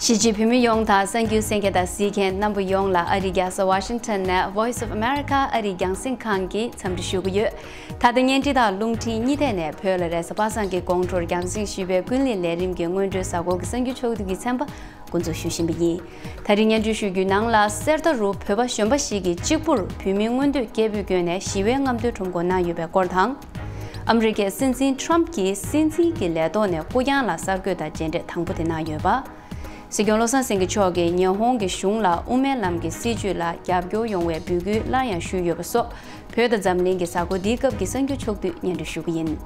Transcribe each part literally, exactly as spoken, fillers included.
གཞིས་བྱེས་བོད་མི་ཡོངས་དང་གསར་འགྱུར་གསན་མཁན་དང་གཟིགས་མཁན་རྣམ་པ་ཡོངས་ལ་ཨ་རིའི་རྒྱལ་ས་ཝ་ཤིང་ཊོན་ནས་Voice of America ཨ་རིའི་རྒྱང་སྲིང་ཁང་གིས་འཚམས་འདྲི་ཞུ་གི་ཡོད། ད་ལྟ་བརྙན་འཕྲིན་དང་རླུང་འཕྲིན་གཉིས་ཐད་ནས་བོད་ལ་རེས་གཟའ་པ་སངས་ཀྱི་དགོང་དྲོར་རྒྱང་སྲིང་ཞུས་པའི་ཀུན་གླེང་ལས་རིམ་གྱི་སྔོན་འགྲོའི་གཟའ་འཁོར་གྱི་གསར་འགྱུར་ཕྱོགས་བསྡུས་ཀྱི་ཚན་པ་འགོ་འཛུགས་ཞུ་བཞིན་པ་ཡིན། ད་རིང་སྙན་སྒྲོན་ཞུ་རྒྱུའི་ནང་ལ་གསེར་རྟ་རུ་བོད་པ་གཞོན་པ་ཞིག་གིས་གཅིག་པུར་བོད་མིའི་མངོན་འདོད་སྐད་འབོད་བསྐྱོན་ནས་ཞི་བའི་རྔམ་སྟོན་ཁྲོམ་སྐོར་གནང་ཡོད་པའི་སྐོར་དང་། ཨ་མི་རི་ཀའི་སྲིད་འཛིན་ཊམ་གྱིས་སྲིད་འཛིན་གྱི་ལས་ཐོག་ནས་སྐུ་རྐྱང་ལ་གསར་འགོད་དང་མཇལ་འཕྲད་དང་པོ་དེ་གནང་ཡོད་པ། སྲིད་སྐྱོང་བློ་བཟང་སེང་གེ་མཆོག་གིས་ཉི་ཧོང་གི་གཞུང་ལ་དབུ་མའི་ལམ་གྱི་སྲིད་བྱུས་ལ་རྒྱབ་སྐྱོར་ཡོང་བའི་འབོད་སྐུལ་སླར་ཡང་ཞུས་ཡོད་པ་སོགས་བོད་དང་འཛམ་གླིང་གི་གཟའ་འཁོར་འདིའི་སྐབས་ཀྱི་གསར་འགྱུར་ཕྱོགས་བསྡུས་སྙན་སྒྲོན་ཞུ་གི་ཡིན།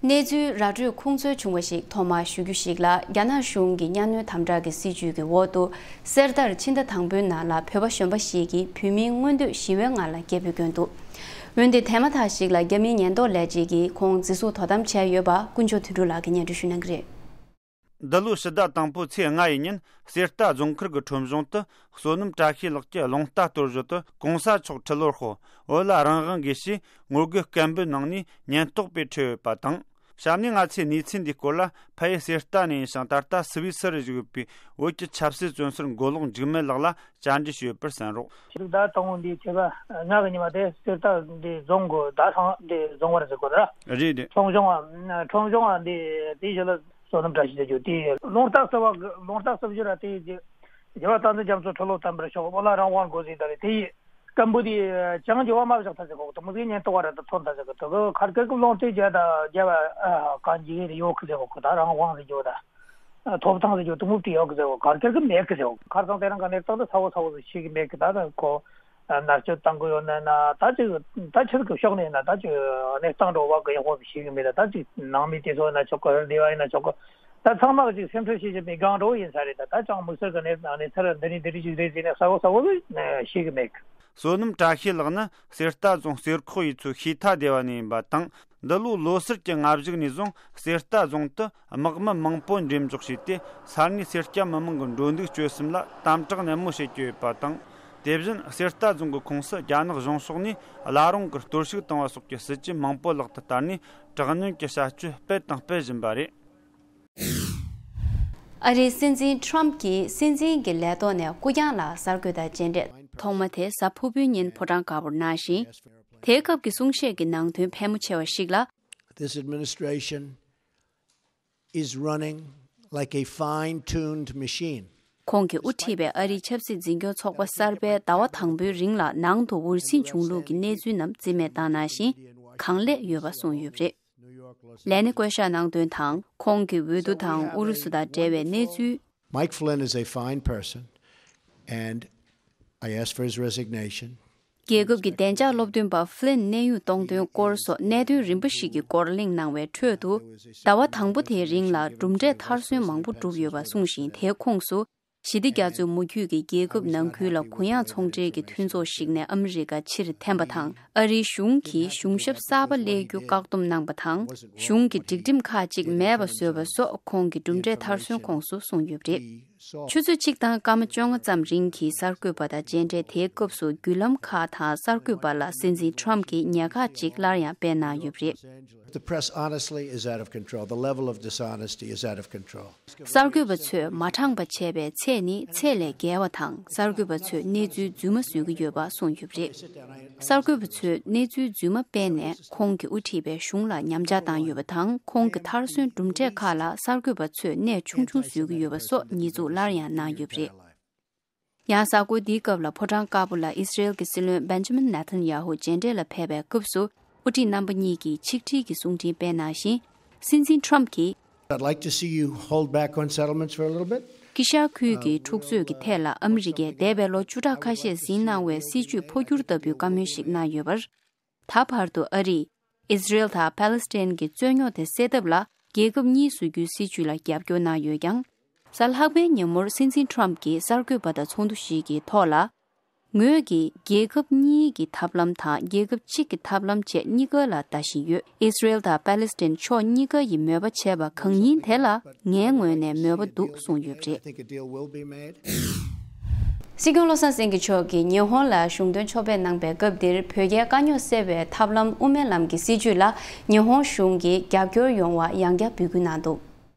གནས་ཚུལ་ར་སྤྲོད་ཁུངས་འཚོལ་བྱུང་བ་ཞིག་ཐོག་མར་ཞུ་རྒྱུ་ཞིག་ལ། རྒྱ་ནག་གཞུང་གི་གཉའ་གནོན་དམ་དྲག་གི་སྲིད་བྱུས་ཀྱི་འོག་ཏུ་གསེར་རྟར་ཕྱི་ཟླ་དང་པོའི་ནང་ལ་བོད་པ་གཞོན་པ་ཞིག་གིས་བོད་མིའི་མངོན་འདོད་ཞི་བའི་ངང་ལ་སྐད་འབོད་བསྐྱོན་འདུག་འོན་ཏེ་དེ་མ་ཐག་ཞིག་ལ་རྒྱ་མིའི་ཉེན་རྟོག་ལས་བྱེད་ཀྱིས་ཁོང་འཛིན་བཟུང་དོ་དམ་བྱས་ཡོད་པ་དཀོན་མཆོག་དོན་གྲུབ་ལགས་ཀྱིས་སྙན་སྒྲོན་ཞུ་གནང་གི་རེད། འདི་ལོའི་ཕྱི་ཟླ་དང་པོའི་ཚེས་ལྔ་ཡི་ཉིན་གསེར་རྟ་རྫོང་མཁར་གྱི་ཁྲོམ་གཞུང་དུ་བསོད་ནམས་བཀྲ་ཤིས་ལགས་ཀྱི་རླུང་རྟ་སྟོར་གཞི་དུ་གོང་ས་མཆོག་ཁྲི་ལོར་ཤོག་བོད་ལ་རང་དབང་དགོས་ཞེས་ངོ་རྒོལ་སྐད་འབོད་གནང་ནས་ཉེན་རྟོག་པས་ཁྲིད་ཡོད་པ་དང་། གཤམ་ནས་ང་ཚོས་གནས་ཚུལ་འདིའི་སྐོར་ལ་ཕ་ཡུལ་གསེར་རྟ་ནས་ཡིན་ཞིང་། ད་ལྟ་སུད་སི་རུ་བཞུགས་ཡོད་པའི་བོད་ཀྱི་ཆབ་སྲིད་བཙོན་ཟུར་མགོ་ལོག་འཇིགས་མེད་ལགས་ལ་བཅར་འདྲི་ཞུས་ཡོད་པར་གསན་རོགས། ད་དང་པོ་འདི་ཚེས་པ་ལྔ་གི་ཉི་མ་དེ་གསེར་རྟ་འདི་རྫོང་གི་ཟླ་ཧྲང་འདི་རྫོང་བར་ཟེར་གོ་ད། རེད་རེད། ཁྲོམ་གཞུང་བ་ཁྲོམ་གཞུང་བ་འདི་དེའི་ཞོར་ལ་བསོད་ནམས་བཀྲ་ཤིས་བྱ་རྒྱུ་དེ་རླུང་རྟ་གསོ་བ་རླུང་རྟ་གསོ་རྒྱུ་ར་དེ་རྒྱལ་བ་བསྟན་འཛིན་རྒྱ་མཚོ་ཁྲི་ལོ་དམ་པར་ཤོག་བོད་ལ་རང་དབང་དགོས་ཟེར་ད་རེད། དེ་ཡི་སྐད་འབོད་དེ་ཅང་འགྱུར་བ་མ་བཞག་ཐལ་ཟེར་གོ་དུ་མི་ཟིག་ཉེན་རྟོག་པ་ར་ད་ཐོན་ད་ཟེར་གོ་དུ་ག་ཁར་སྐད་ཀྱི་རླུང་རྟའི་རྒྱལ་ད་རྒྱལ་བ་གང་ཇི་ཡིན་ཡོད་གི་ཟེར་གོ་གི་ད་རང་དབང་ཟེར་རྒྱུ་ད། ཐོབ་ཐང་ཟེར་རྒྱུ་དུ་མུབ་ཏི་ཡོད་གི་ཟེར་བ་གར་ཁེར་གི་མེད་གི་ཟེར་བ་གར་ཚང་དེ་རང་ག་གནས་སྟངས་དུ་ཚ་བོ་ཚ་བོ་ཟེར་ཤེས་གི་མེད་གི་ད་ད་ཁོ་མནར་གཅོད་བཏང་གི་ཡོད་ན་ན་ད་ཅིག་ད་ཆི་ཟིག་གི་ཕྱོགས་ནས་ན་ད་ཅིག་གནས་སྟངས་འགྲོ་བ་གི་ཡག་པོ་ཟེར་ཤེས་གི་མེད་ད་ད་ཅིག་ནང་མི་དེ་ཚོ་ན་ཆོག་གི་རེད་བ་ཡིན་ན་ཆོག་གི་ད་ཚང་མ་གི་ཅིག་སེམས་ཁྲལ་བྱེད་ཀྱི་མེད་གང་འགྲོ་ཡིན་ས་རེད། ད་ད་ཅང་དམིགས་བསལ་གི་གནས་གནས་ཚུལ་འདི་རིགས་འདི་རིགས་ཅིག་རེད་ཟེར་ནས་གསལ་བོ་གསལ་བོ་ཟིག་ཤེས་གི་མེད་གི། བསོད་ནམས་བཀྲ་ཤིས་ལགས་ནི་གསེར་རྟ་རྫོང་གསེར་ཁོག་ཡུལ་ཚོའི་ཤེས་ཐ་སྡེ་བ་ནས་ཡིན་པ་དང་། འདི་ལོའི་ལོ་སར་གྱི་སྔ་གཞུག་ནས་བཟུང་གསེར་རྟ་རྫོང་དུ་དམག་མི་མང་པོ་འགྲེམས་འཇོག་བྱས་ཏེ། ས་གནས་སེར་སྐྱ་མི་མང་གི་འགྲོ་འདུག་སྤྱོད་གསུམ་ལ་དམ་དྲག་ནན་མོ་བྱེད་ཀྱི་ཡོད་པ་དང་། དེ་བཞིན་གསེར་རྟ་རྫོང་གི་ཁོངས་སུ་རྒྱ་ནག་གཞུང་ཕྱོགས་ནས་བླ་རུང་གི་གཏོར་བཤིག་བཏང་བ་སོགས་ཀྱི་སྲིད་ཇུས་མང་པོ་ལག་ཏུ་བསྟར་ནས། དྲག་གནོན་གྱི་བྱ་སྤྱོད་སྤེལ་དང་སྤེལ་བཞིན་པ་རེད། ཨ་རིའི་སྲིད་འཛིན་ཊམ་གྱིས་སྲིད་འཛིན་གྱི་ལས་ཐོག་ནས་སྐུ་རྐྱང་ལ་གསར་འགོད་དང་མཇལ་འཕྲད་ཐོག་མ་དེ་གཟའ་ཕུར་བུའི་ཉིན་ཕོ་བྲང་དཀར་པོར་གནང་ཞིང་། དེའི་སྐབས་ཀྱི་གསུང་བཤད་ཀྱི་ནང་དོན་ཕལ་མོ་ཆེ་བ་ཞིག་ལ། This administration is running like a fine-tuned machine. ཁོང་གིས་དབུ་ཁྲིད་པའི་ཨ་རིའི་ཆབ་སྲིད་འཛིན་སྐྱོང་ཚོགས་པ་གསར་པས་ཟླ་བ་དང་པོའི་རིང་ལ་ནང་དུ་འུར་ཟིང་བྱུང་ལུགས་ཀྱི་གནས་ཚུལ་རྣམས་རྩིས་མེད་བཏང་གནང་ཞིང་། གང་ལེགས་ཡོད་པ་གསུངས་ཡོད་པ་རེད། ལས་སྣེ་བསྐོ་བཞག་གནང་དོན་དང་། ཁོང་གི་འོས་བསྡུ་དང་ཨུ་རུ་སུ་དང་འབྲེལ་བའི་གནས་ཚུལ། Mike Flynn is a fine person, and I ask for his resignation. རྒྱལ་ཁབ་ཀྱི་བདེ་འཇགས་སློབ་སྟོན་པ་ཧྥི་ལིན་གནས་དབྱུང་གཏོང་དོན་སྐོར་སོགས་གནད་དོན་རིམ་པ་ཞིག་གི་སྐོར་གླེང་གནང་བའི་ཁྲོད་དུ། ཟླ་བ་དང་པོ་དེའི་རིང་ལ་གྲུབ་འབྲས་མཐར་སོན་མང་པོ་བསྒྲུབས་ཡོད་པ་གསུངས་ཤིང་། དེའི་ཁོངས་སུ། ཞི་བདེ་རྒྱ་མཚོའི་མུ་ཁྱུད་ཀྱིས་རྒྱལ་ཁབ་ནང་ཁུལ་ལ་གུ་ཡངས་ཚོང་འབྲེལ་གྱི་མཐུན་ཚོགས་ཤིག་ནས་ཨ་མི་རི་ཀ་ཕྱིར་འཐེན་པ་དང་། ཨ་རིའི་གཞུང་གིས་གཞུང་ཞབས་གསར་པ་སླེབས་རྒྱུ་བཀག་སྡོམ་གནང་པ་དང་། གཞུང་གི་སྒྲིག་ཁྲིམས་ཁག་ཅིག་མེད་པ་བཟོས་པ་སོགས་ཁོང་གི་གྲུབ་འབྲས་མཐར་སོན་ཁོངས་སུ་གསུངས་ཡོད་པ་རེད། ཆུ་ཚོད་གཅིག་དང་སྐར་མ་བཅོ་ལྔ་ཙམ་རིང་གི་གསར་འགོད་པ་དང་མཇལ་འཕྲད་དེའི་སྐབས་སུ། བརྒྱུད་ལམ་ཁག་དང་གསར་འགོད་པ་ལ་སྲིད་འཛིན་ཊམ་གྱིས་ཉེས་ཁག་ཅིག་སླར་ཡང་སྤེལ་གནང་ཡོད་པ་རེད། The press honestly is out of control. The level of dishonesty is out of control. གསར་འགོད་པ་ཚོས་མ་དྲང་པ་བྱས་པའི་ཚད་ནི་ཚད་ལས་བརྒལ་བ་དང་། གསར་འགོད་པ་ཚོས་གནས་ཚུལ་རྫུན་མ་བཟོ་གི་ཡོད་པ་གསུངས་ཡོད་པ་རེད། གསར་འགོད་པ་ཚོས་གནས་ཚུལ་རྫུན་མ་སྤེལ་ནས་ཁོང་གིས་དབུ་ཁྲིད་པའི་གཞུང་ལ་ཉམས་ཆག་བཏང་ཡོད་པ་དང་། ཁོང་གི་མཐར་སོན་གྲུབ་འབྲས་ཁག་ལ་གསར་འགོད་པ་ཚོས་གནད་ཆུང་ཆུང་བཟོ་གི་ཡོད་པ་སོགས་ཉེས་འཛུགས་སླར་ཡང་གནང་ཡོད་པ་རེད། ཡང་གཟའ་འཁོར་འདིའི་སྐབས་ལ་ཕོ་བྲང་དཀར་པོ་ལ་ཨི་སི་རེལ་གྱི་སྲིད་བློན་བེན་ཇ་མིན་ནེ་ཐན་ཡ་ཧུ་མཇལ་འཕྲད་ལ་ཕེབས་པའི་སྐབས་སུ། དབུ་ཁྲིད་རྣམ་པ་གཉིས་ཀྱིས་ཆིག་སྒྲིལ་གྱི་གསུང་འཕྲིན་སྤེལ་གནང་ཞིང་། སྲིད་འཛིན་ཊམ་གྱིས། I'd like to see you hold back on settlements for a little bit. དཀྱིལ་ཤར་ཁུལ་གྱི་འཁྲུག་རྩོད་ཀྱི་ཐད་ལ་ཨ་མི་རི་ཀས་འདས་པའི་ལོ་བཅུ་ཕྲག་ཁ་ཤས་ཟིན་གནང་བའི་སྲིད་ཇུས་འཕོ་འགྱུར་ལྟ་བུའི་བཀའ་མོལ་ཞིག་གནང་ཡོད་པར། ད་བར་དུ་ཨ་རིས། ཨི་སི་རེལ་དང་པ་ལི་སི་ཐན་གྱི་རྩོད་རྙོག་དེ་སེལ་ཐབས་ལ་རྒྱལ་ཁབ་གཉིས་བཟོ་རྒྱུའི་སྲིད་ཇུས་ལ་རྒྱབ་སྐྱོར་གནང་ཡོད་ཀྱང་། གཟའ་ལྷག་པའི་ཉིན་མོར་སྲིད་འཛིན་ཊམ་གྱིས་གསར་འགོད་པ་དང་ཚོགས་འདུ་ཞིག་གི་ཐོག་ལ། ངོས་ཀྱིས་རྒྱལ་ཁབ་གཉིས་ཀྱི་ཐབས་ལམ་དང་རྒྱལ་ཁབ་གཅིག་གི་ཐབས་ལམ་བཅས་གཉིས་ཀ་ལ་ལྟ་བཞིན་ཡོད། ཨི་སི་རེལ་དང་པ་ལི་སི་ཐན་ཕྱོགས་གཉིས་ཀ་ཡིས་མོས་པ་བྱས་པ་གང་ཡིན་དེ་ལ་ངའི་ངོས་ནས་མོས་པ་འདུག་གསུངས་ཡོད་པ་རེད། I think a deal will be made. སྲིད་སྐྱོང་བློ་བཟང་སེང་གེ་མཆོག་གིས་ཉི་ཧོང་ལ་གཞུང་དོན་ཕྱོགས་ཕེབས་གནང་པའི་སྐབས་འདིར། བོད་རྒྱའི་དཀའ་རྙོག་སེལ་བའི་ཐབས་ལམ་དབུ་མའི་ལམ་གྱི་སྲིད་བྱུས་ལ་ཉི་ཧོང་གཞུང་གིས་རྒྱབ་སྐྱོར་ཡོང་བར་ཡང་བསྐྱར་འབོད་སྐུལ་གནང་འདུག།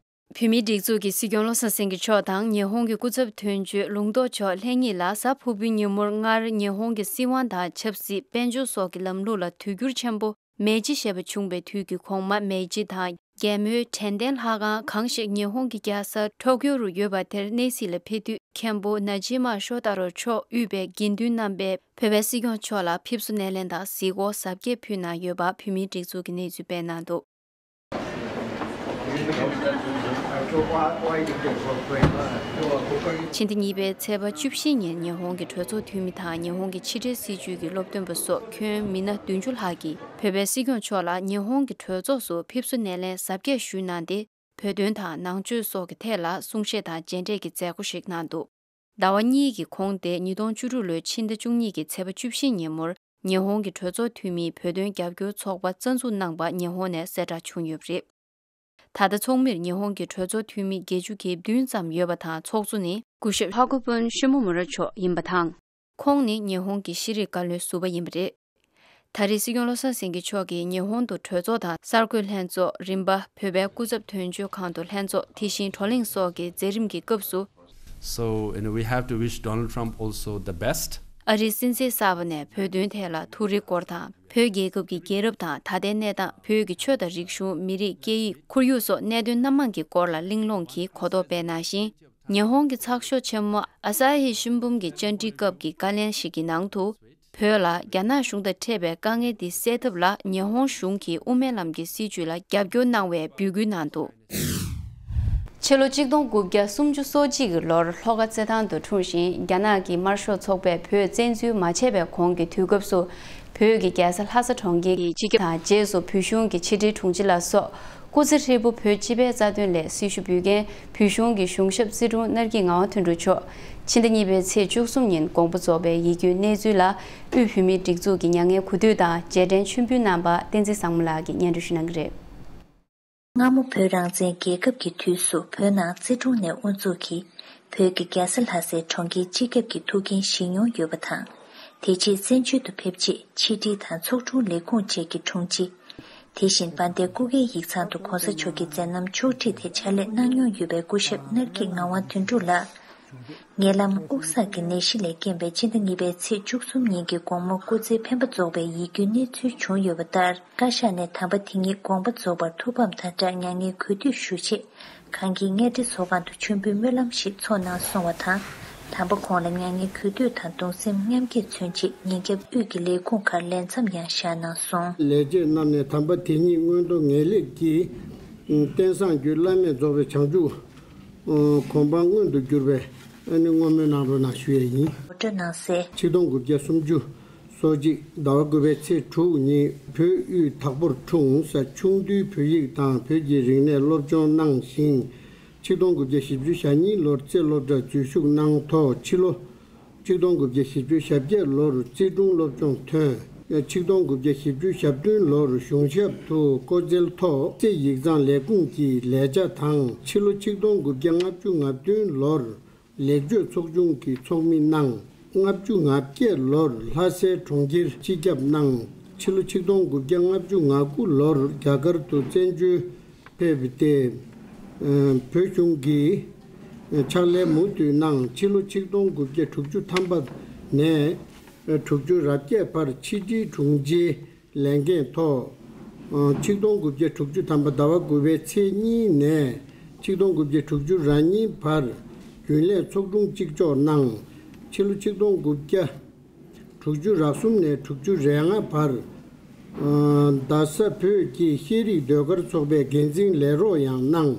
བོད་མིའི་སྒྲིག་འཛུགས་ཀྱི་སྲིད་སྐྱོང་བློ་བཟང་སེང་གེ་མཆོག་དང་ཉི་ཧོང་གི་སྐུ་ཚབ་དོན་གཅོད་ལུང་རྟོགས་མཆོག་ལྷན་གཉིས་ལ་གཟའ་ཕུར་བུའི་ཉིན་མོར་སྔར་ཉི་ཧོང་གི་སྲིད་དབང་དང་ཆབ་སྲིད། དཔལ་འབྱོར་སོགས་ཀྱི་ལམ་ལུགས་ལ་དུས་འགྱུར་ཆེན་པོ་མེ་ཇི་ཞེས་པ་བྱུང་བའི་དུས་ཀྱི་གོང་མ་མེ་ཇི་དང་རྒྱལ་མོའི་དྲན་རྟེན་ལྷ་ཁང་གང་ཞིག་ཉི་ཧོང་གི་རྒྱལ་ས་ཊོ་ཀིའོ་རུ་ཡོད་པ་དེར་གནས་གཟིགས་ལ་ཕེབས་དུས། མཁན་པོ་ནཱ་ཇི་མ་ཤོ་ཏ་རོ་མཆོག་དབུས་པའི་དགེ་འདུན་རྣམ་པས་བོད་པའི་སྲིད་སྐྱོང་མཆོག་ལ་ཕེབས་བསུ་སྣེ་ལེན་དང་གཟིགས་སྐོར་གཟབ་རྒྱས་ཕུལ་གནང་ཡོད་པ་བོད་མིའི་སྒྲིག་འཛུགས་ཀྱི་གནས་ཚུལ་སྤེལ་གནང་འདུག། ཕྱི་ཟླ་གཉིས་པའི་ཚེས་པ་བཅུ་བཞི་ཉིན་ཉི་ཧོང་གི་གྲོས་ཚོགས་འཐུས་མི་དང་ཉི་ཧོང་གི་ཕྱི་འབྲེལ་སྲིད་བྱུས་ཀྱི་སློབ་སྟོན་པ་སོགས་ཁྱོན་མི་སྣ་བདུན་ཅུ་ལྷག་གིས་བོད་པའི་སྲིད་སྐྱོང་མཆོག་ལ་ཉི་ཧོང་གི་གྲོས་ཚོགས་སུ་ཕེབས་བསུ་སྣེ་ལེན་གཟབ་རྒྱས་ཞུས་གནང་སྟེ། བོད་དོན་དང་ནང་ཆོས་སོགས་ཀྱི་ཐད་ལ་གསུང་བཤད་དང་མཇལ་འཕྲད་ཀྱི་མཛད་སྒོ་ཞིག་གནང་འདུག། ཟླ་བ་གཉིས་ཀྱི་གོང་སྟེ་ཉིས་སྟོང་བཅུ་དྲུག་ལོའི་ཕྱི་ཟླ་བཅུ་གཉིས་ཀྱི་ཚེས་པ་བཅུ་བཞི་ཉིན་མོར་ཉི་ཧོང་གི་གྲོས་ཚོགས་འཐུས་མིའི་བོད་དོན་རྒྱབ་སྐྱོར་ཚོགས་པ་རྩ་འཛུགས་གནང་པ་ཉི་ཧོང་ནས་གསལ་བསྒྲགས་བྱུང་ཡོད་པ་རེད། ད་ལྟ་ཚོགས་མིར་ཉི་ཧོང་གི་གྲོས་ཚོགས་འཐུས་མི་བརྒྱད་ཅུ་གྱ་བདུན་ཙམ་ཡོད་པ་དང་། ཚོགས་གཙོ་ནི་སྐུ་ཞབས་ཧ་ཀོ་པོན་ཤི་མོ་མུ་ར་མཆོག་ཡིན་པ་དང་། ཁོང་ནི་ཉི་ཧོང་གི་ཤེས་རིག་བཀའ་བློན་ཟུར་པ་ཡིན་པ་རེད། ད་རེས་སྲིད་སྐྱོང་བློ་བཟང་སེང་གེ་མཆོག་གིས་ཉི་ཧོང་དུ་གྲོས་ཚོགས་དང་གསར་འགོད་ལྷན་ཚོགས། རིམ་པ་བོད་པའི་སྐུ་ཚབ་དོན་གཅོད་ཁང་དུ་ལྷན་ཚོགས། དེ་བཞིན་བགྲོ་གླེང་སོགས་ཀྱི་མཛད་རིམ་གྱི་སྐབས་སུ། So, you know, we have to wish Donald Trump also the best. ཨ་རིའི་སྲིད་འཛིན་གསར་པ་ནས་བོད་དོན་ཐད་ལ་ཐུགས་རེ་སྐོར་དང་། བོད་རྒྱལ་ཁབ་ཀྱི་རྒྱལ་རབས་དང་ད་ལྟའི་གནས་སྟངས། བོད་ཀྱི་ཆོས་དང་རིག་གཞུང་། མི་རིགས། སྐད་ཡིག། ཁོར་ཡུག་སོགས་གནད་དོན་སྣ་མང་གི་སྐོར་ལ་གླེང་སློང་གིས་གོ་རྟོགས་སྤེལ་གནང་ཞིང་། ཉི་ཧོང་གི་ཚགས་ཤོག་ཆེན་མོ་ཨ་ས་ཧི་ཤིན་བུན་གྱི་བཅར་འདྲི་སྐབས་ཀྱི་བཀའ་ལན་ཞིག་གི་ནང་དུ། བོད་ལ་རྒྱ་ནག་གཞུང་དང་འཕྲད་པའི་དཀའ་ངལ་འདི་སེལ་ཐབས་ལ་ཉི་ཧོང་གཞུང་གིས་དབུ་མའི་ལམ་གྱི་སྲིད་བྱུས་ལ་རྒྱབ་སྐྱོར་གནང་བའི་འབོད་སྐུལ་གནང་འདུག། ཕྱི་ལོ་ཆིག་སྟོང་དགུ་བརྒྱ་སུམ་ཅུ་སོ་གཅིག་གི་ལོར་ལྷོ་ཁ་རྩེད་ཐང་དུ་འཁྲུངས་ཤིང་། རྒྱ་ནག་གི་དམར་ཤོག་ཚོགས་པས་བོད་བཙན་འཛུལ་མ་བྱས་པའི་གོང་གི་དུས་སྐབས་སུ། བོད་ཀྱི་རྒྱལ་ས་ལྷ་ས་གྲོང་ཁྱེར་གྱི་སྤྱི་ཁྱབ་དང་། རྗེས་སུ་བོད་གཞུང་གི་ཕྱི་དྲིལ་དྲུང་ཆེ་ལ་སོགས། སྐུ་ཚེ་ཧྲིལ་པོ་བོད་སྤྱི་པའི་རྩ་དོན་སླད་སྲི་ཞུ་འབུལ་མཁན་བོད་གཞུང་གི་གཞུང་ཞབས་སྲིད་དྲུང་ནར་གྱི་ངག་དབང་དོན་གྲུབ་མཆོག་ཕྱི་ཟླ་གཉིས་པའི་ཚེས་བཅུ་གསུམ་ཉིན་དགོངས་པ་རྫོགས་པའི་ཡིད་སྐྱོའི་གནས་ཚུལ་ལ། དབུས་བོད་མིའི་སྒྲིག་འཛུགས་ཀྱི་མྱ་ངན་གུས་འདུད་དང་། རྗེས་དྲན་མཆོད་འབུལ་གནང་པ་བསྟན་འཛིན་བཟང་མོ་ལགས་ཀྱིས་སྙན་སྒྲོན་ཞུ་གནང་གི་རེད། སྔ་མོ་བོད་རང་བཙན་རྒྱལ་ཁབ་ཀྱི་དུས་སུ་བོད་ནང་རྩིས་དྲུང་ནས་དབུ་འཛུགས་ཀྱིས་བོད་ཀྱི་རྒྱལ་ས་ལྷ་སའི་གྲོང་ཁྱེར་སྤྱི་ཁྱབ་ཀྱི་ཐུགས་འགན་བཞེས་མྱོང་ཡོད་པ་དང་། དེ་རྗེས་བཙན་བྱོལ་དུ་ཕེབས་རྗེས་ཕྱི་དྲིལ་དང་ཚོགས་དྲུང་ལས་ཁུངས་བཅས་ཀྱི་དྲུང་ཆེ། དེ་བཞིན་དཔལ་ལྡན་སྐུ་སྒེར་ཡིག་ཚང་དུ་གོང་ས་མཆོག་གི་མཛད་རྣམ་ཕྱོགས་བསྒྲིགས་ཐད་ཕྱག་ལས་གནང་མྱོང་ཡོད་པའི་སྐུ་ཞབས་ནར་གྱི་ངག་དབང་དོན་གྲུབ་ལགས། མངལ་ལམ་དབུགས་བསགས་ཀྱི་ནད་གཞི་ལས་རྐྱེན་པས་ཕྱི་ཟླ་གཉིས་པའི་ཚེས་བཅུ་གསུམ་ཉིན་གྱི་དགོང་མོ་སྐུ་ཚེ་འཕེན་པ་རྫོགས་པའི་ཡིད་སྐྱོའི་གནས་ཚུལ་བྱུང་ཡོད་པ་ལྟར། བཀའ་ཤག་ནས་དམ་པ་དེ་ཉིད་དགོངས་པ་རྫོགས་པར་ཐུགས་ཕམ་དང་སྦྲགས་མྱ་ངན་གུས་འདུད་ཞུ་ཆེད། གངས་སྐྱིད་མངའ་རིས་ཚོགས་ཁང་དུ་མཆོད་འབུལ་སྨོན་ལམ་ཞིག་ཚོགས་གནང་སོང་བ་དང་། དམ་པ་ཁོང་ལ་མྱ་ངན་གུས་འདུད་དང་གདུང་སེམས་མཉམ་སྐྱེད་མཚོན་ཆེད་ཉིན་རྒྱབ་དབུས་ཀྱི་ལས་ཁུངས་ཁག་ལས་མཚམས་ཡང་བཞག་གནང་སོང་། ལས་བྱེད་རྣམས་ནས་དམ་པ་དེ་ཉིད་མངོན་མཐོ་ངེས་ལེགས་ཀྱིས་རྟེན་བཟང་རྒྱུད་བླ་མེད་རྫོགས་པའི་བྱང་ཆུབ་གོ་འཕང་མངོན་དུ་གྱུར་པའི་ཨ་ནི་བསྔོ་སྨོན་གནང་རོགས་གནང་ཞུ་ཡས་ཡིན། ངོ་སྤྲོད་གནང་གསལ། ཆིག་སྟོང་དགུ་བརྒྱ་སུམ་ཅུ་སོ་གཅིག་ཟླ་བ་དགུ་པའི་ཚེས་དྲུག་ཉིན་བོད་དབུས་དྭགས་པོར་འཁྲུངས། ས་ཆུང་དུས་བོད་ཡིག་དང་བོད་ཀྱི་རིག་གནས་སློབ་སྦྱོང་གནང་ཞིང་། ཆིག་སྟོང་དགུ་བརྒྱ་བཞི་བཅུ་ཞེ་གཉིས་ལོར་རྩེ་སློབ་གྲྭར་འཛུལ་ཞུགས་གནང་ཐོག་ཕྱི་ལོ། ཆིག་སྟོང་དགུ་བརྒྱ་བཞི་བཅུ་ཞེ་བརྒྱད་ལོར་རྩིས་དྲུང་སློབ་སྦྱོང་ཐོན། ཆིག་སྟོང་དགུ་བརྒྱ་བཞི་བཅུ་ཞེ་བདུན་ལོར་གཞུང་ཞབས་དུ་བསྐོ་འཛུལ་ཐོག་རྩེ་ཡིག་ཚང་ལས་ཁུངས་ཀྱི་ལས་བྱ་དང་། ཕྱི་ལོ་ཆིག་སྟོང་དགུ་བརྒྱ་ལྔ་བཅུ་ང་བདུན་ལོར་ལེགས་བཅོས་ཚོགས་ཆུང་གི་ཚོགས་མི་གནང་། ལྔ་བཅུ་ང་བརྒྱད་ལོར་ལྷ་སའི་གྲོང་ཁྱེར་སྤྱི་ཁྱབ་གནང་། ཕྱི་ལོ་ཆིག་སྟོང་དགུ་བརྒྱ་ལྔ་བཅུ་ང་དགུ་ལོར་རྒྱ་གར་དུ་བཙན་བྱོལ་ཕེབས་ཏེ། ཨ་བོད་གཞུང་གི་ཕྱག་ལས་མུ་མཐུད་གནང་། ཕྱི་ལོ་ཆིག་སྟོང་དགུ་བརྒྱ་དྲུག་ཅུ་ཐམ་པ་ནས་དྲུག་ཅུ་རེ་བརྒྱད་བར་ཕྱི་དྲིལ་དྲུང་ཆེའི་ལས་འགན་ཐོག་ཆིག་སྟོང་དགུ་བརྒྱ་དྲུག་ཅུ་ཐམ་པ་ཟླ་བ་དགུ་པའི་ཚེས་གཉིས་ནས་ཆིག་སྟོང་དགུ་བརྒྱ་དྲུག་ཅུ་རེ་གཉིས་བར་རྒྱུན་ལས་ཚོགས་དྲུང་གཅིག་ལྕོགས་གནང་། ཕྱི་ལོ་ཆིག་སྟོང་དགུ་བརྒྱ་དྲུག་ཅུ་རེ་གསུམ་ནས་དྲུག་ཅུ་རེ་ལྔ་བར། ཨ་རྡ་ས་བོད་ཀྱི་ཤེས་རིག་ཟློས་གར་ཚོགས་པའི་འགན་འཛིན་ལས་རོགས་ཡང་གནང་།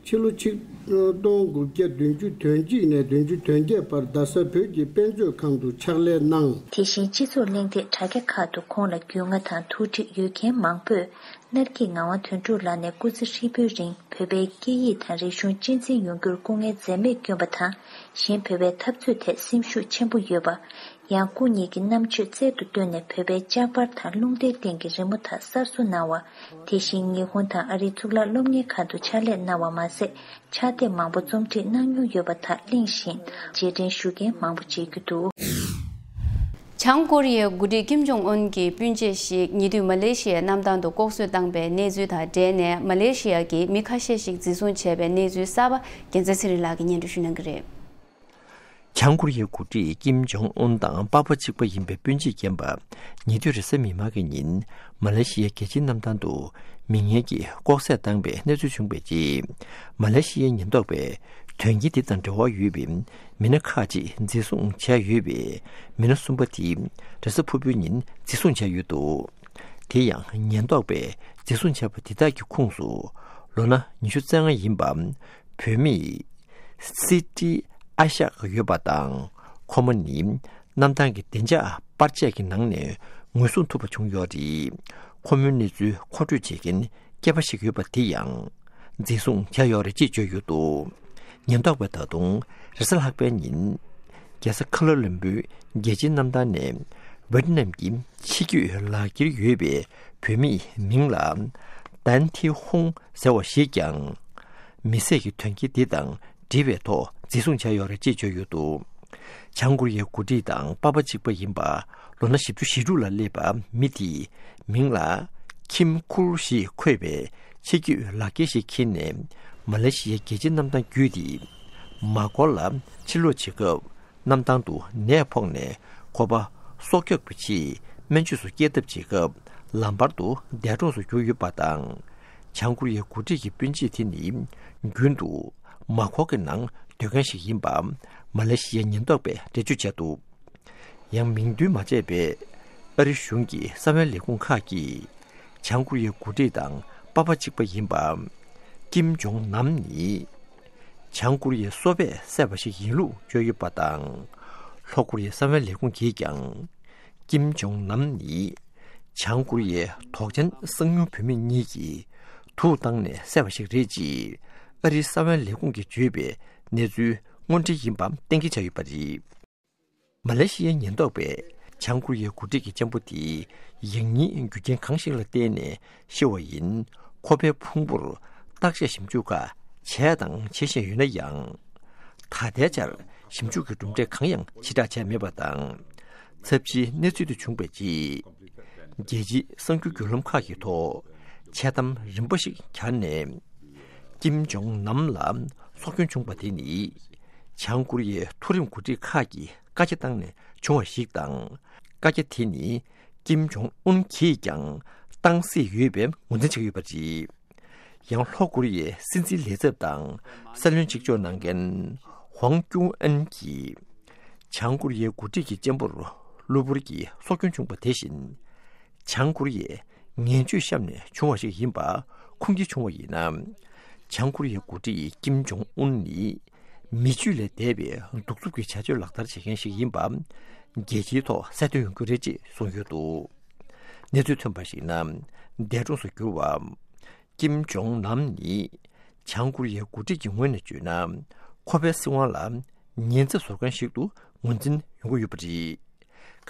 ཕྱི་ལོ་ཆིག་སྟོང་དགུ་བརྒྱ་བདུན་ཅུ་དོན་གཅིག་ནས་བདུན་ཅུ་དོན་བརྒྱད་བར་རྡ་ས་བོད་ཀྱི་དཔེ་མཛོད་ཁང་དུ་ཕྱག་ལས་གནང་། དེ་བཞིན་སྤྱི་ཚོགས་གླེང་སྟེགས་དྲ་རྒྱ་ཁག་ཏུ་ཁོང་ལ་རྒྱུས་མངའ་དང་ཐུགས་འདྲིས་ཡོད་མཁན་མང་པོས། ནར་གྱི་ངག་དབང་དོན་གྲུབ་ལགས་ནས་སྐུ་ཚེ་ཧྲིལ་པོའི་རིང་བོད་པའི་སྐད་ཡིག་དང་རིག་གཞུང་གཅེས་འཛིན་ཡོང་རྒྱུར་སྐུ་ངལ་འཛེམས་མེད་བསྐྱོན་པ་དང་། གཞན་བོད་པའི་འཐབ་རྩོད་ཐད་སེམས་ཤུགས་ཆེན་པོ་ཡོད་པ། ཡང་སྐུ་ཉིད་ཀྱི་རྣམ་དཔྱོད་རྩལ་དུ་བཏོན་ནས་བོད་པའི་ལྕགས་པར་དང་རླུང་རྟའི་སྟེང་གི་རི་མོ་དག་གསར་བཟོ་གནང་བ། དེ་བཞིན་ཉི་ཧོང་དང་ཨ་རིའི་གཙུག་ལག་སློབ་གཉེར་ཁང་དུ་ཕྱག་ལས་གནང་བ་མ་ཟད། ཕྱག་དེབ་མང་པོ་རྩོམ་སྒྲིག་གནང་མྱོང་ཡོད་པ་དག་གླེང་བཞིན་རྗེས་དྲན་ཞུ་མཁན་མང་པོ་མཇལ་རྒྱུ་འདུག། བྱང་ཀོ་རི་ཡའི་འགོ་ཁྲིད་ཀིམ་ཇོང་ཨུན་གྱི་སྤུན་མཆེད་ཞིག་ཉེ་དུས་མ་ལེ་ཤི་ཡའི་གནམ་ཐང་དུ་ལྐོག་གསོད་བཏང་པའི་གནས་ཚུལ་དང་འབྲེལ་ནས། མ་ལེ་ཤི་ཡ་གི་མི་ཁ་ཤས་ཤིག་འཛིན་བཟུང་བྱས་པའི་གནས་ཚུལ་གསར་པ་རྒྱལ་མཚན་ཚེ་རིང་ལགས་ཀྱིས་སྙན་སྒྲོན་ཞུ་གནང་གི་རེད། བྱང་ཀོ་རི་ཡའི་འགོ་ཁྲིད་ཀིམ་ཇོང་ཨུན་དང་པགས་པ་གཅིག་པ་ཡིན་པའི་སྤུན་མཆེད་རྒན་པ། ཉེ་དུས་རེས་གཟའ་མིག་དམར་གྱི་ཉིན་མ་ལེ་ཤི་ཡའི་རྒྱལ་སྤྱིའི་གནམ་ཐང་དུ་མི་ངན་གྱིས་ལྐོག་བསད་བཏང་པའི་གནས་ཚུལ་བྱུང་བའི་རྗེས། མ་ལེ་ཤི་ཡའི་ཉེན་རྟོག་པས་དོན་རྐྱེན་དེ་དང་འབྲེལ་བ་ཡོད་པའི་མི་སྣ་ཁག་ཅིག་འཛིན་བཟུང་བྱས་ཡོད་པས། མི་སྣ་གསུམ་པ་དེ་རེས་གཟའ་ཕུར་བུའི་ཉིན་འཛིན་བཟུང་བྱས་ཡོད་འདུག། དེ་ཡང་ཉེན་རྟོག་པས་འཛིན་བཟུང་བྱས་པ་དེ་དག་གི་ཁོངས་སུ་ལོ་ན་ཉི་ཤུ་རྩ་ལྔ་ཡིན་པ་བུད་མེད་སི་ཏི་ཨ་ཤག་ཡོད་པ་དང་། ཁོ་མོ་ནི་གནམ་ཐང་གི་བདེ་འཇགས་པར་ཆས་ཀྱི་ནང་ནས་ངོས་བཟུང་ཐུབ་པ་བྱུང་ཡོད་རེད། ཁོ་མོའི་གནས་ཚུལ་མཁོ་སྤྲོད་བྱེད་མཁན་སྐྱེས་པ་ཞིག་ཡོད་པ་དེ་ཡང་འཛིན་བཟུང་བྱས་ཡོད་རེད་ཅེས་བརྗོད་ཡོད་འདུག། ཉེན་རྟོག་པས་ད་དུང་རེས་གཟའ་ལྷག་པའི་ཉིན་རྒྱལ་ས་ཁ་ལ་ལམ་བུའི་རྒྱལ་སྤྱིའི་གནམ་ཐང་ནས་ཝེ་ཏི་ནམ་གྱི་ཕྱི་སྐྱོད་ལག་འཁྱེར་ཡོད་པའི་བུད་མེད་མིང་ལ་ཏན་ཐི་ཧོང་ཟེར་བ་ཞིག་ཀྱང་མི་བསད་ཀྱི་དོན་རྐྱེན་འདི་དང་འབྲེལ་བའི་ཐོག་འཛིན་བཟུང་བྱས་ཡོད་རེད་ཅེས་བརྗོད་ཡོད་འདུག། བྱང་ཀོ་རི་ཡའི་འགོ་ཁྲིད་དང་པགས་པ་གཅིག་པ་ཡིན་པ་ལོ་ན་བཞི་བཅུ་ཞེ་དྲུག་ལ་སླེབས་པ་མི་དེའི་མིང་ལ་ཁིམ་ཁུར་ཞེས་འཁོད་པའི་ཕྱི་སྐྱོད་ལག་འཁྱེར་ཞིག་འཁྱེར་ནས་མ་ལེ་ཤི་ཡའི་རྒྱལ་སྤྱིའི་གནམ་ཐང་བརྒྱུད་དེ་མ་ཀོ་ལ་ཕྱིར་ལོག་བྱེད་སྐབས། གནམ་ཐང་དུ་ནད་ཕོག་ནས་ཁོ་པ་སྲོག་སྐྱོབ་ཀྱི་ཆེད་སྨན་བཅོས་སུ་སྐྱེལ་ཐབས་བྱེད་སྐབས། ལམ་བར་དུ་འདས་གྲོངས་སུ་གྱུར་ཡོད་པ་དང་། བྱང་ཀོ་རི་ཡའི་འགོ་ཁྲིད་ཀྱི་སྤུན་མཆེད་དེ་ནི་རྒྱུན་དུ་མ་ཁོག་གི་ནང་སྡོད་མཁན་ཞིག་ཡིན་པ་མ་ལེ་ཤི་ཡའི་ཉེན་རྟོག་པས་འགྲེལ་བརྗོད་བྱས་འདུག། ཡང་མིང་འདོན་མ་བྱས་པའི་ཨ་རི་གཞུང་གི་གསང་བའི་ལས་ཁུངས་ཁག་གིས་བྱང་ཀོ་རི་ཡའི་འགོ་ཁྲིད་དང་པགས་པ་གཅིག་པ་ཡིན་པ་ཀིམ་ཇོང་ནམ་ནི། བྱང་ཀོ་རི་ཡའི་སོ་པས་བསད་པ་ཞིག་ཡིན་ལུགས་བརྗོད་ཡོད་པ་དང་། ལྷོ་ཀོ་རི་ཡའི་གསང་བའི་ལས་ཁུངས་ཀྱིས་ཀྱང་། ཀིམ་ཇོང་ནམ་ནི་བྱང་ཀོ་རི་ཡའི་དོགས་ཅན་གསང་ཉུལ་བུད་མེད་གཉིས་ཀྱིས་དུག་བཏང་ནས་བསད་པ་ཞིག་རེད་ཅེས་ཨ་རིའི་གསང་བའི་ལས་ཁུངས་ཀྱིས་བརྗོད་པའི་གནས་ཚུལ་དངོས་འབྲེལ་ཡིན་པ་གཏན་འཁེལ་བྱས་ཡོད་པ་རེད། མ་ལེ་ཤི་ཡའི་ཉེན་རྟོག་པས་བྱང་ཀོ་རི་ཡའི་འགོ་ཁྲིད་ཀྱི་གཅེན་པོ་དེ་ཡང་སྙིང་རྒྱུ་རྐྱེན་གང་ཞིག་ལ་བརྟེན་ནས་ཤི་བ་ཡིན། ཁོ་པའི་ཕུང་པོར་བརྟག་དཔྱད་ཞིབ་འཇུག་ཁག་བྱས་དང་བྱེད་བཞིན་ཡོད་ན་ཡང་། ད་ལྟའི་ཆར་ཞིབ་འཇུག་གི་གྲུབ་འབྲས་གང་ཡང་ཕྱིར་བསྒྲགས་བྱས་མེད་པ་དང་། ཚབས་ཆེའི་གནས་ཚུལ་དེ་བྱུང་བའི་རྗེས། རྒྱལ་སྤྱིའི་གསར་འགྱུར་བརྒྱུད་ལམ་ཁག་གི་ཐོག་འཆལ་གཏམ་རིམ་པ་ཞིག་གྱར་ནས། ཀིམ་ཇོང་ནམ་ལ་སྲོག་སྐྱོན་བྱུང་བ་དེ་ནི། བྱང་ཀོ་རི་ཡའི་མཐོ་རིམ་འགོ་ཁྲིད་ཁག་གིས་བཀའ་རྒྱ་བཏང་ནས་བྱུང་བ་ཞིག་དང་། བཀའ་རྒྱ་དེ་ནི་ཀིམ་ཇོང་ཨུན་གྱིས་ཀྱང་བཏང་སྲིད་ཡོད་པའི་ངོས་འཛིན་བྱེད་ཀྱི་ཡོད་པ་རེད། ཡང་ལྷོ་ཀོ་རི་ཡའི་སྲིད་འཛིན་ལས་ཚབ་དང་སྲིད་བློན་གཅིག་ལྕོགས་གནང་མཁན་ཧོང་ཀྱུང་ཨན་གྱིས། བྱང་ཀོ་རི་ཡའི་འགོ་ཁྲིད་ཀྱི་གཅེན་པོར་གློ་བུར་གྱི་སྲོག་སྐྱོན་བྱུང་བ་དེ་བཞིན། བྱང་ཀོ་རི་ཡས་ངན་སྤྱོད་བཤམས་ནས་བྱུང་བ་ཞིག་ཡིན་པ་ཁུངས་སྐྱེལ་བྱུང་བ་ཡིན་ན། བྱང་ཀོ་རི་ཡའི་འགོ་ཁྲིད་ཀིམ་ཇོང་ཨུན་ནི་མི་སྤྱོད་ལས་འདས་པའི་གདུག་རྩུབ་ཀྱི་བྱ་སྤྱོད་ལག་བསྟར་བྱེད་མཁན་ཞིག་ཡིན་པ་རྒྱལ་སྤྱིའི་ཐོག་གསལ་སྟོན་ཡོང་རྒྱུ་རེད་ཅེས་གསུངས་ཡོད་འདུག། གནས་ཚུལ་ཐོན་པར་གཞིགས་ན། འདས་གྲོངས་སུ་གྱུར་བ། ཀིམ་ཇོང་ནམ་ནི། བྱང་ཀོ་རི་ཡའི་འགོ་ཁྲིད་ཀྱི་ངོས་ནས་བརྗོད་ན། ཁོ་པའི་སྲིད་དབང་ལ་ཉེན་ཚབས་བཟོ་མཁན་ཞིག་ཏུ་ངོས་འཛིན་ཡོང་གི་ཡོད་པ་རེད།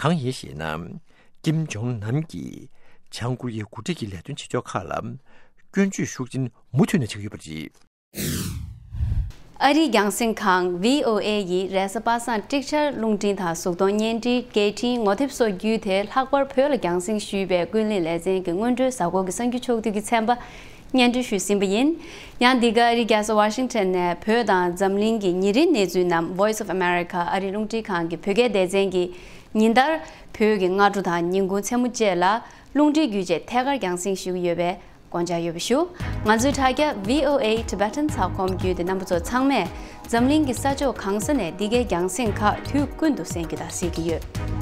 གང་ཡིན་ཞེ་ན། ཀིམ་ཇོང་ནམ་གྱིས་བྱང་ཀོ་རི་ཡའི་འགོ་ཁྲིད་ཀྱི་ལས་དོན་བྱེད་ཕྱོགས་ཁག་ལ་སྐྱོན་བརྗོད་ཤུགས་ཆེན་མུ་མཐུད་ནས་བྱེད་ཀྱི་ཡོད་པ་རེད། ཨ་རིའི་རྒྱང་སྲིང་ཁང་བྷི་ཨོ་ཨེ་ཡིས་རེས་གཟའ་པ་སངས་ཀྲིག་ཆར་རླུང་འཕྲིན་དང་གཟུགས་མཐོང་བརྙན་འཕྲིན་སྐད་འཕྲིན་ངོ་དེབ་སོགས་བརྒྱུད་དེ་ལྷག་པར་བོད་ལ་རྒྱང་སྲིང་ཞུས་པའི་ཀུན་གླེང་ལེ་ཚན་གྱི་སྔོན་འགྲོའི་གཟའ་འཁོར་གྱི་གསར་འགྱུར་ཕྱོགས་བསྡུས་ཀྱི་ཚན་པ་སྙན་སྒྲོན་ཞུས་ཟིན་པ་ཡིན། ཡང་འདི་ག་ཨ་རིའི་རྒྱལ་ས་ཝ་ཤིང་ཊོན་ནས་བོད་དང་འཛམ་གླིང་གི་ཉིན་རེའི་གནས་ཚུལ་རྣམས་Voice of America ཨ་རིའི་རླུང་འཕྲིན་ཁང་གི་བོད་སྐད་སྡེ་ཚན་གྱིས་ཉིན་ལྟར་བོད་ཀྱི་སྔ་དྲོ་དང་ཉིན་གུང་མཚན་མོ་བཅས་ལ་རླུང་འཕྲིན་བརྒྱུད་བཅས་ཐད་ཀར་རྒྱང་སྲིང་ཞུ་གི་ཡོད་པས། དགོངས་འཇགས་ཡོད་པ་ཞུ། ང་ཚོའི་དྲ་རྒྱ་V O A Tibetan ཚགས་ཁོམ་བརྒྱུད་དེ་རྣམ་པ་ཚོ་ཚང་མས་འཛམ་གླིང་གི་ས་ཕྱོགས་གང་ས་ནས་འདི་གའི་རྒྱང་སྲིང་ཁག་དུས་ཀུན་ཏུ་གསན་རྒྱུ་དང་གཟིགས་ཀྱི་ཡོད།